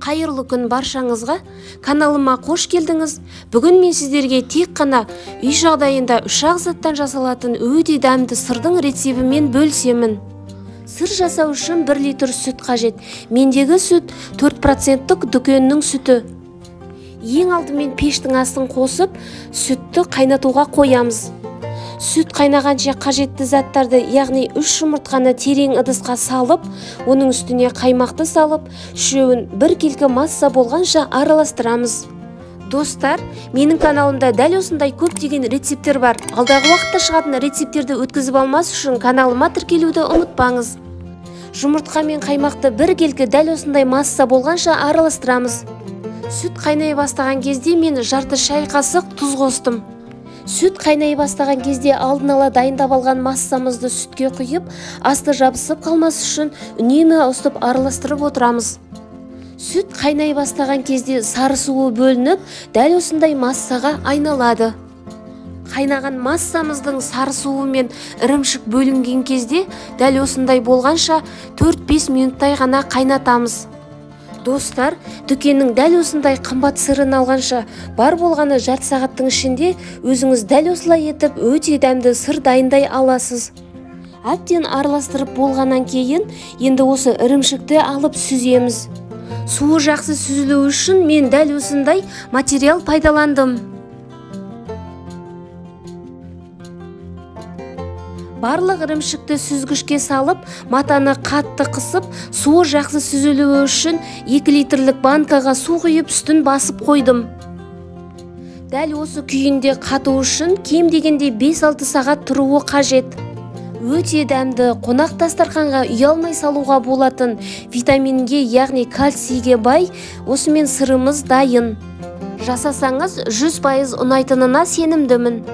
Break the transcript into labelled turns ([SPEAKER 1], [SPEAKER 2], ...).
[SPEAKER 1] Қайырлы күн баршаңызға, каналыма қош келдіңіз. Бүгін мен сіздерге тек қана үй жағдайында үш-ақ заттан жасалатын өте дәмді сырдың рецебімен бөлісемін. Сыр жасау үшін 1 литр сүт қажет. Мендегі сүт 4%-тік дүкеннің сүті. Ең алдымен пештің астын қосып, сүтті қайнатуға қоямыз. Сүт қайнағанша қажетті заттарды, яғни 3 жұмыртқаны терең ыдысқа салып, оның үстіне қаймақты салып, үшеуін біркелкі масса болғанша араластырамыз. Достар, менің каналымда дәл осындай көптеген рецепттер бар. Алдағы уақытта шығатын рецепттерді өткізіп алмас үшін каналыма тіркелуді ұмытпаңыз. Жұмыртқа мен қаймақты біркелкі дәл осындай масса болғанша араластырамыз. Сүт қайнай бастаған кезде мен жарты шай қасық тұз қостым. Сүт қайнай бастаған кезде алдын ала дайындап алған массамызды сүтке құйып, асты жабысып қалмас үшін үнемі ауыстырып араластырып отырамыз. Сүт қайнай бастаған кезде сары суы бөлініп, дәл осындай массаға айналады. Қайнаған массамыздың сары суы мен ірімшік бөлінген кезде дәл осындай болғанша 4-5 минуттай ғана қайнатамыз. Достар, дүкеннің дәл осындай қымбат сырын алғанша бар болғаны жарты сағаттың ішінде өзіңіз дәл осылай етіп өте дәмді сыр дайындай аласыз. Әбден араластырып болғаннан кейін енді осы ірімшікті алып сүземіз. Суы жақсы сүзілу үшін мен дәл осындай материал пайдаландым. Барлық ірімшікті сүзгішке салып, матаны қатты қысып, суы жақсы сүзілуі үшін 2 литрлік банкаға су құйып, үстін басып қойдым. Дәл осы күйінде қату үшін кем дегенде 5-6 сағат тұруы қажет. Өте дәмді, қонақ дастарханға ұялмай салуға болатын, витаминге, яғни кальцийге бай, осымен сырымыз дайын. Жасасаңыз 100% ұнайтынына сенімдімін.